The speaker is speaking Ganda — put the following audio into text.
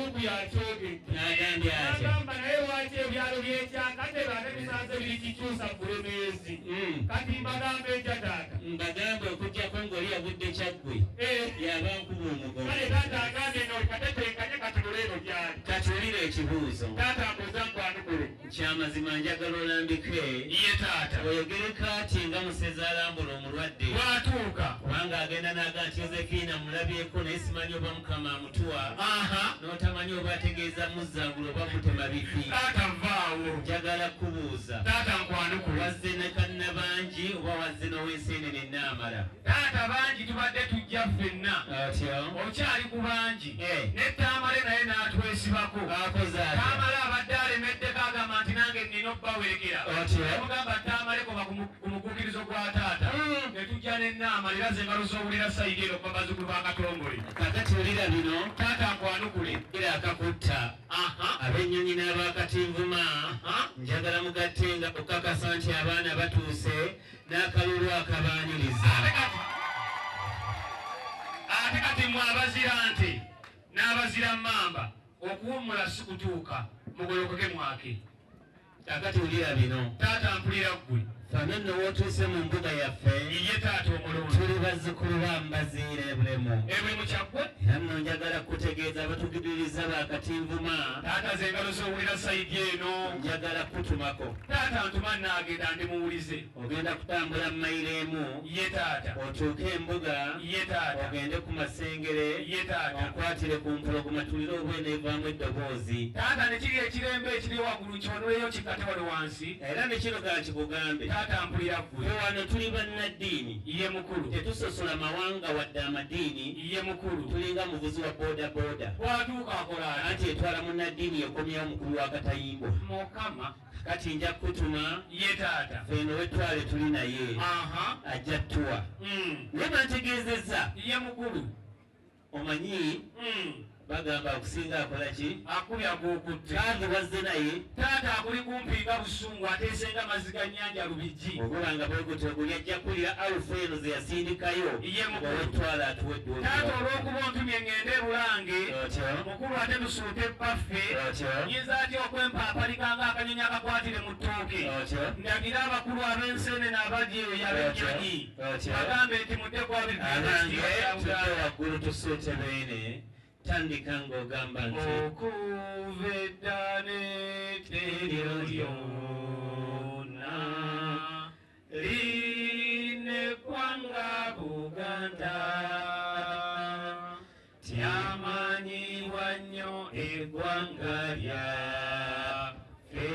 Faruku yakyogedde. N'agambye atya? N'agamba naye lwaki ebyalo by'ekyakatebe ate tusanze biri kikyusa ku Bulemeezi. Kati mbagamba etya taata? Mbagambe okuggyako ng'oli yagudde Kyaggwe. Eh. Yaba nkuba omugongo. Kale taata agambye no katetenkanye kati luleero gyali. Katuwulire ekibuuzo. Taata mbuuza nkwanukule. Kyamazima njagala olambike. Iye taata. Oyogere kaati nga musezi alambula omulwadde. Bw'atuuka. Kubanga agenda n'aga nti Yozefiina mulabyeko naye simanyi oba Mukama amutuwa. N'otamanyi oba ategeeza muzzangula oba mutema bifi. Taata vvaawo. Njagala kubuuza. Taata nkwanukule. Wazze ne kannabangi oba wazze n'ow'enseenene n'amala? Taata bangi tubadde tujja ffenna. Atyo. Okyali ku bangi. Eh. Ne Tamale naye n'atwesibako. Akoze atya? Tamale abadde alemeddeko agamba nti nange nnina obbawerekera. Otyo. Namugamba Tamale koma ku muguukirizo gwa taata. Ne tujja ne Naamala era ze ngalo z'owulira sayidi eno okuva bazzukulu ba Katongole. Kaakati wulira bino. Taata nkwanukule. Era akakutta. Ab'ennyonyi n'abakatinvuma. Njagala mugattenga okukakasa nti abaana batuuse n'akalulu akabaaniriza. Ate kati mwe abazira nte n'abazira mmamba okuwummula si kutuuka mugolokoke mwake. Kaakati wulira bino. Taata mpulira ggwe. Fano nno w'otuuse mu mbuga yaffe. Ye taata omulungi. Tuli bazzukulu ba Mbaziira e Bulemu. E Bulemu Kyaggwe. Era nno njagala kukutegeeza abatugidiriza ba Katinvuma. Taata ze engalo z'owulira sayidi eno. Njagala kukutumako. Taata ntuma nnaagenda ndi muwulize. Ogenda kutambula mayiro emu. Ye taata. Otuuke embuga. Ye taata. Ogende ku Masengere. Ye taata. Onkwatire ku mpologoma tulire obwene evaamu eddoboozi. Taata ne kiri ekirembe ekiri waggulu nkyonoleyo kikkate wano wansi. Era ne kino ka nkikugambe. Taata mpulira ggwe. Ffe wano tuli bannaddiini. Ye mukulu. Tetusosola mawanga wadde amadiini. Ye mukulu. Tulinga muvuzi wa boda boda. Bw'atuuka akola atya? Anti etwala munnaddiini ekomyawo mukulu wa Katayimbwa. Mukama. Kati nja kukutuma. Ye taata. Ffe eno wetwale tuli naye. Ajja tuwa. Naye bantegeezezza. Ye mukulu. Omanyi. Bagamba okusinga akola ki? Akubye ag'okutte. Kaadi wazze naye. Taata akuli kumpi nga busungu ateese nga mazzi ga nnyanja Lubigi. Oguba nga bwe gutyo guli ajja kuwulira Alpha eno ze yasindikayo. Ye mukulu. Owetwala atuwe eddoboozi. Taata olw'okuba ontumye ŋŋende e Bulange. Otyo. Mukulu ate tusuute bbaffe. Otyo. Nnyinza atya okwempaapalika ng'akanyonyi akakwatire mu ttooke. Otyo. Ndagire abakulu ab'enseenene abali eyo ab'ennyonyi. Otyo. Bagambe nti mudde ku abiri Abange ya tudde Uganda. waggulu tusuute beene. Tandika ng'ogamba nti okuva edda n'eryo lyonna linekwanga Buganda tyamanyibwa nnyo eggwanga lyaffe.